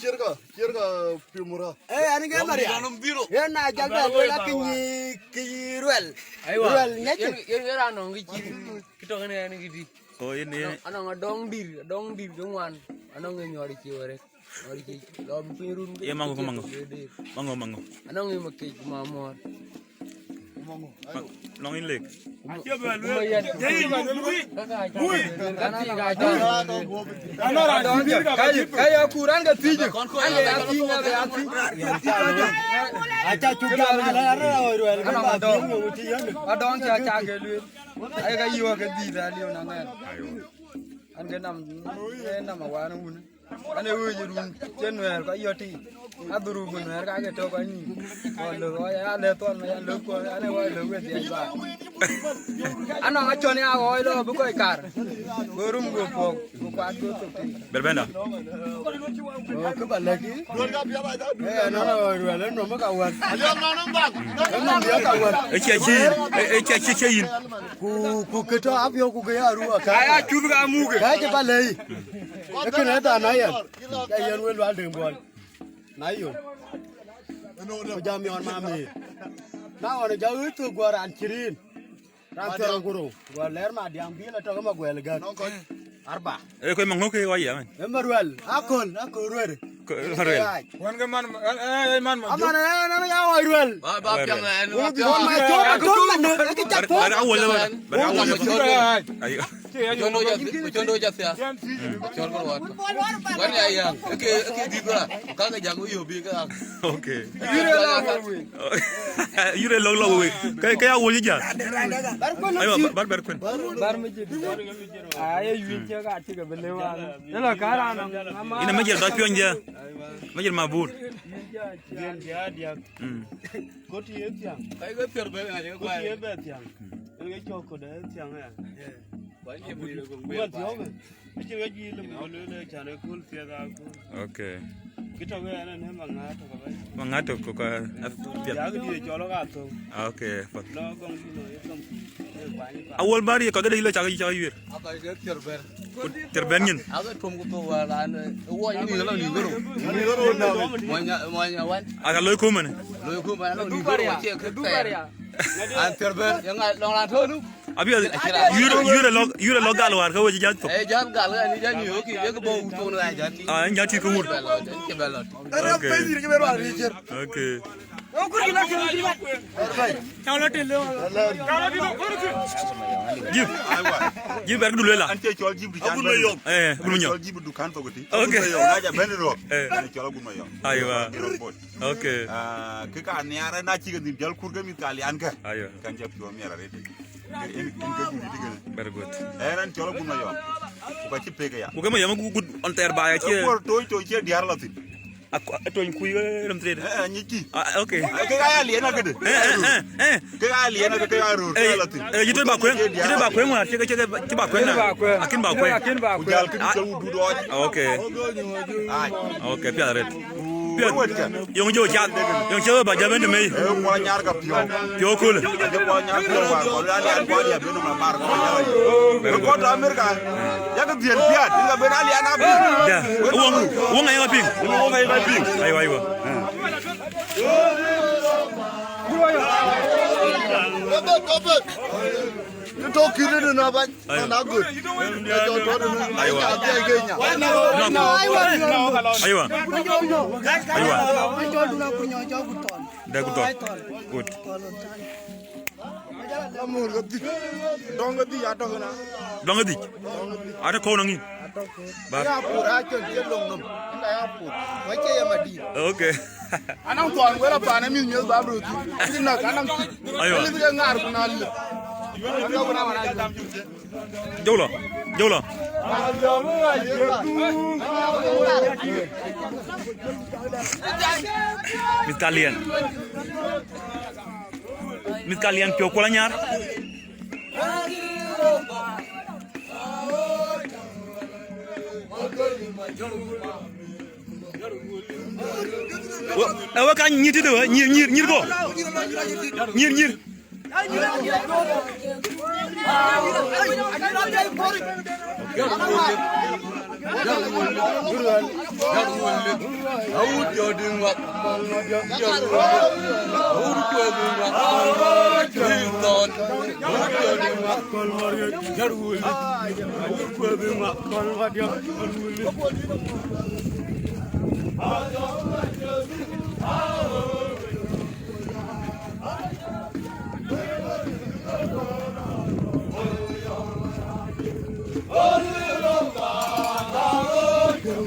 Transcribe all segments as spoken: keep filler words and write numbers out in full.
Ciɛrka, ciɛrka pimura. Eh, an ke Maria. Yen na jal bɛ luel akï nyi kï ruɛl. Aiwa. Ruɛl nyɛcï. Yen, yen, yen anɔŋ kï cï, kï tɔŋ yen, yen kï dï. Oh, yen, yen. Anɔŋ, anɔŋ adɔŋ dïr, adɔŋ dïr ke ŋuan. Anɔŋ ë nyɔɔr cï wërë. Nyɔɔr cï lɔ bï piny run ke. Ye maŋö, ke maŋö. Maŋö, maŋö. Anɔŋ ë makec mamɔɔr. Maŋö. Nɔŋ yïn lek. Ka ya kuur an ke thiëc. An ke ya thiëc, an ke ya thiëc. Aca cuk jam la la la ruɛl. Adɔŋ ca ca ke luel. Ai ka yiwa ke dhil aliu na ŋɛn. An ke nam, nam awan wun. An e wëc run cï nuɛɛr ka yɔt tï. Adhuru ku nuɛɛr ka ke tök anyï. Kɔn lë ɣɔc aya lë thɔn ma yan lë kɔn an e ɣɔc lë wëth yɛc ba. Anɔŋ acɔn ya ɣɔc lɔ bï kɔc kar. Go rum go puɔk go kuat go thok tï. Berbenda. Kë ba lɛ̈k yï. Ee nɔn ɣɔc ruɛl ë nɔm ka wär. Ë nɔm bï ka wär. Ë cie cï yïn, ë cie cï cie yïn. Ku, ku kë tɔ̈ apiɔ̈u ku kë ya ruu aka. Aya cuth ka muk. Ka cï ba lɛ̈i. Ë kënë ë than na yɛn. Ca yɛn wël lual dëŋ buɔl. Na yom. Ku jam yɔn ma mïïr. Na ɣɔn ë ja ɣööc thök guɔ raan cï riin. Raan thiɔ̈r ku rou. Guɔ lɛɛr ma diaŋ bï la tɔ̈ ke ma guɛl gäk. Arba. Ee kɔc maŋö ke wa yɛn. Ë ma ruɛl. Akol, akol ruɛl. Ruɛl. Wan ke man, eh, eh, man ma. Aman, eh, na ya wa ruɛl. Ba, ba piang, eh, ba piang. Wan ma jok, ma jok man, eh, ke cak po. Bara awol, bara awol. Ayo. Condo ja, condo ja sia. Condo wat. Wan ya ya. Eke, eke di bra. Ka ga jago yo bi ga. Okay. Yire la awol we. Yire lo lo we. Ka, ka ya awol ja. Ayo, bar, bar kuen. Bar mi ji. Aye yuic cï ka cï ke bï lëu an. Ëlä, kär an, ama. Yïn ë mec dɔc piɔ̈ny jɛ. Mec ma bur. Yuic cï a, cï a diäk. Mm. Kɔc ye thiäŋ. Kɔc ye bɛ thiäŋ. Yen ke cɔk kɔc ye thiäŋ aya. Kuan thiɔ̈k. Acïn ka juëc lëu bï lueel ë can ë kööl piɛth aa kööl. Okay. Kë tɔ̈ ke ɛn ë maŋa tök abɛ̈n. Maŋa tök kɔ̈k apiɛth. Yak dït cɔl ka thou. Okay, path. Lɔ gɔŋ dït lɔ ye gɔŋ thïn. Ë kuany pa. Awol bär ye kɔc ke dec lɔ cak, cak yuiir. Akɔc ke thiër bɛ̈r. Ku thiër bɛ̈r nyin. Ake tuɔm ku thou wäär an, ë wuɔny ni lɔ ni goro. Ni goro na. Muɔny, muɔny awan. Aka loi kumën. Loi kumën lɔ ni goro. Cie ke pɛɛr. An thiër bɛ̈r, ye ŋa lɔŋ raan tɔ̈ nu? Abi, yure, yure lɔ, yure lɔ gal war ka we jal thok. Eh, jal gal ka ni jal ni, okay, ye ke bo u thon ga jal. Ah, en jal ti ko wur. Bɛ lɔ, ke bɛ lɔ. Okay. Okay. Jib. Jib ber du lela. An ce cɔl jib du kan. Eh, gulu nyo. Cɔl jib du kan thok ti. Okay. Gulu nyo, na ja ben ro. Eh. An cɔl gulu nyo. Aiwa. Okay. Ah, ke ka niara na ci ke dim jal kur ke mi kali an ka. Aiwa. Kan jab tuɔ miɛr arëët. Yen, yen ke duni dikene. Very good. Ë ran cɔl agun mayɔm. Ku ka cï pek ya. Ku ke mayɔm agut ɔn thɛɛr ba ya cie. Ë kuɔr toc toc cie diar la thin. Ak, ë tony kuc, ë, rem thread. Eh, eh, nyiki. Ah, okay. Ë ke ka ya liɛn akede. Eh, eh, eh, eh. Ke ka ya liɛn akede ke ya ror ke la thin. Eh, yitö ba kueŋ, yitö ba kueŋ war, cï ke, cï ke, cï ba kueŋ na. Akin ba kueŋ. Akin ba kueŋ. Ku jal ke cɔl wudu dɔɔc. Okay. Ai. Okay, piath arëët. Piɛth. Yöŋ jɔ cath. Yöŋ cï ba jam ëndë mei. Ee, kuɔl nyar ka piɔ̈u. Piɔ̈u köölë. Aje kuɔl nyar piɔ̈u wa, kuɔl nyar, nyar kuɔl ya bino ma mar, kuɔl nyar. Very good. Kuɔl America. Ya ke dhiel piat, ni ka ben ali ana bi. Ya. Wöŋ, wöŋ aye ka piŋ. Wöŋ aye ka piŋ. Aywa, aywa. Go back, go back. Ni tɔ̈ kït ëdï na bac, na na gör. Aywa. Aywa. Aywa. Aywa. Dɛ ku tɔn. Good. Amur ke dhïc. Dɔŋ ke dhïc atɔ̈ këna. Dɔŋ ke dhïc. Atɔ̈ kɔ̈u na ŋïn. Ba. Ya pur a cɔl cï loŋ nom. Inda ya pur. Wa cï ye madï. Okay. Anɔŋ thuɔɔn wël apaan ë mïth miëth bä bï röt thïn. Cï näk, anɔŋ cït. Aywa. Lip ke ŋaar ku na lip. Jɔlɔ, jɔlɔ. Mïth ka liɛn. Mïth ka liɛn piɔ̈u kuɔl anyar. Wo, e we ka nyïr tït we, nyïr, nyïr, nyïr go. Nyïr, nyïr.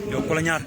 Jɔ kuɔl anyar.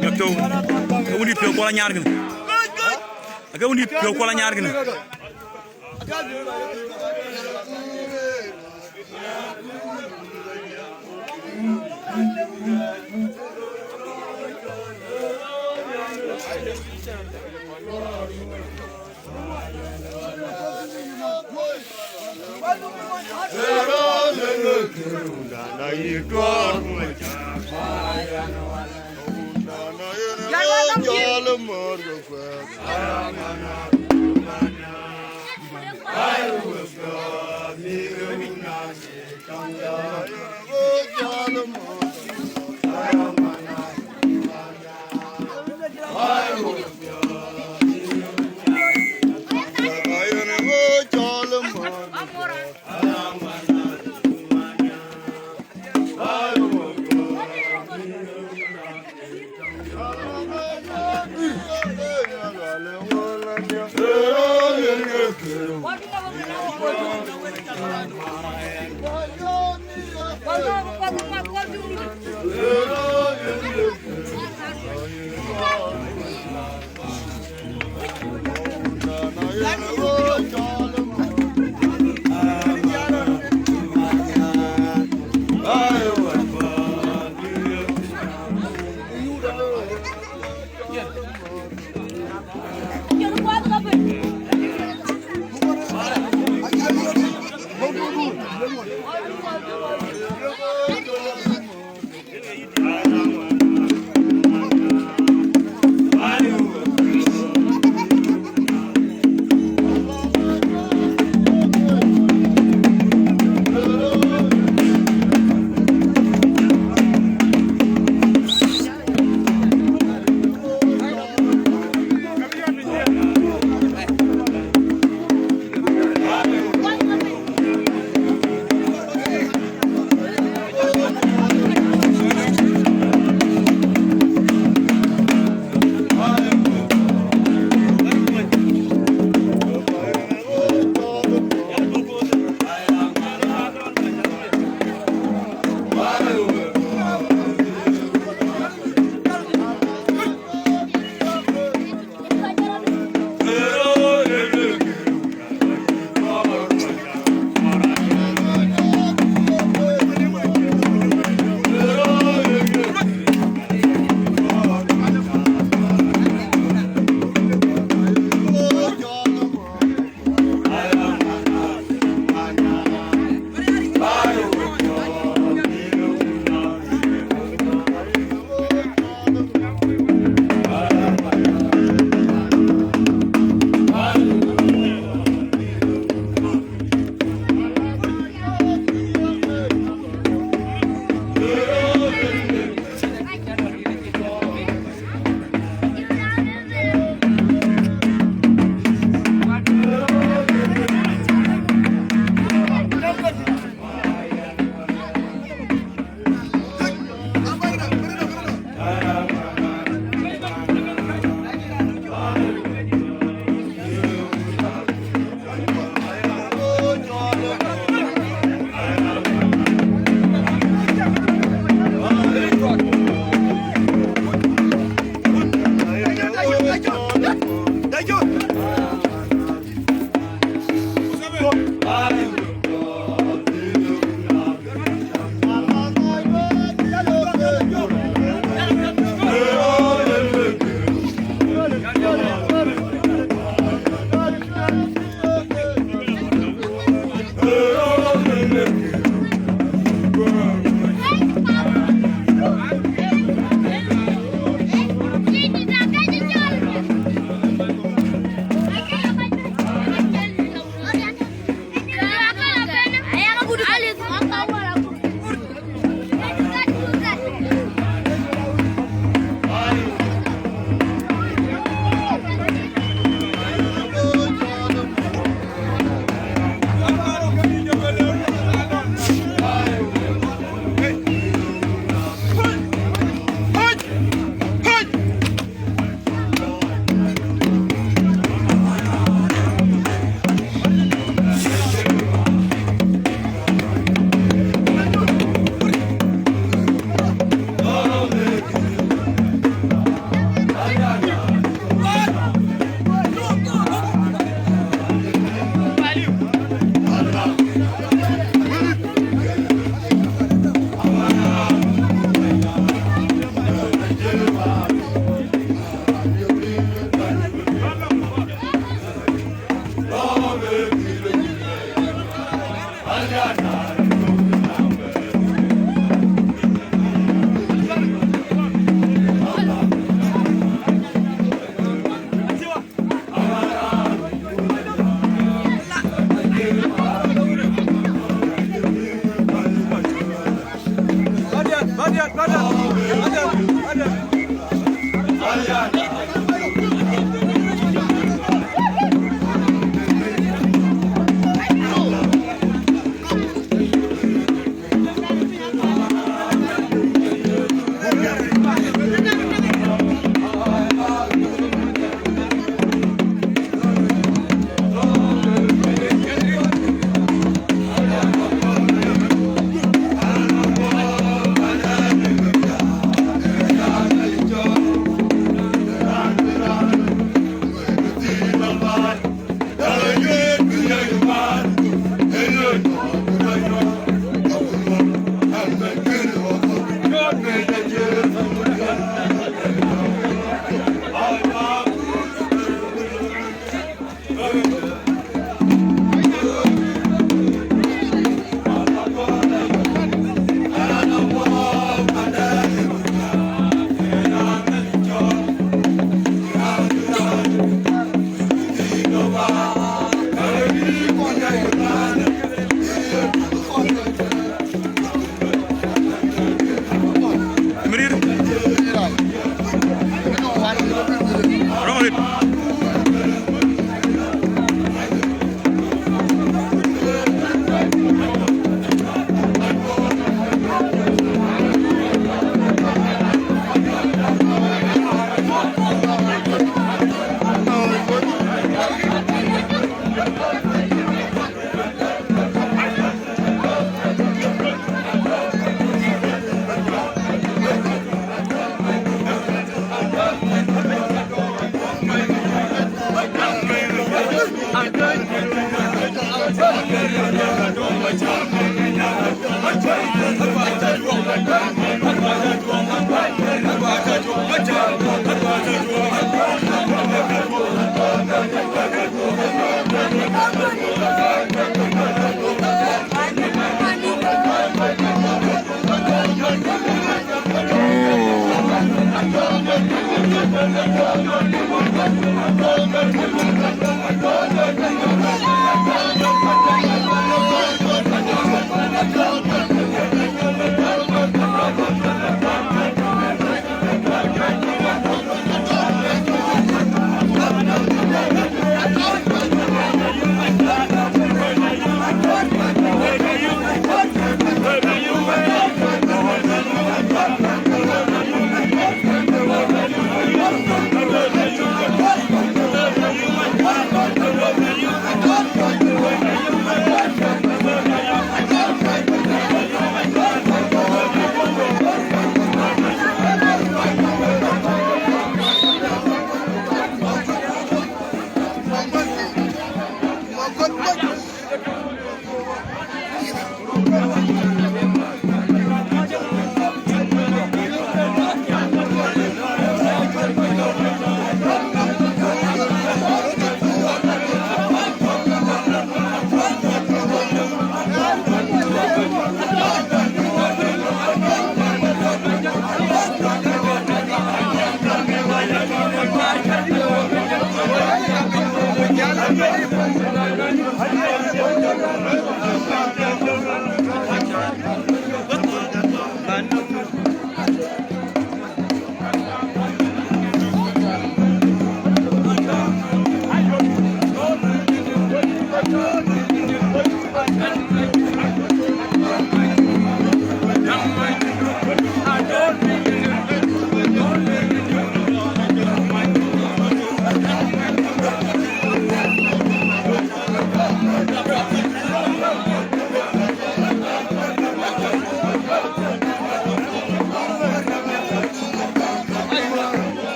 Nyɔk tɔ̈u, ke wundït piɔ̈u kuɔl anyar kënë. Ake wundït piɔ̈u kuɔl anyar kënë.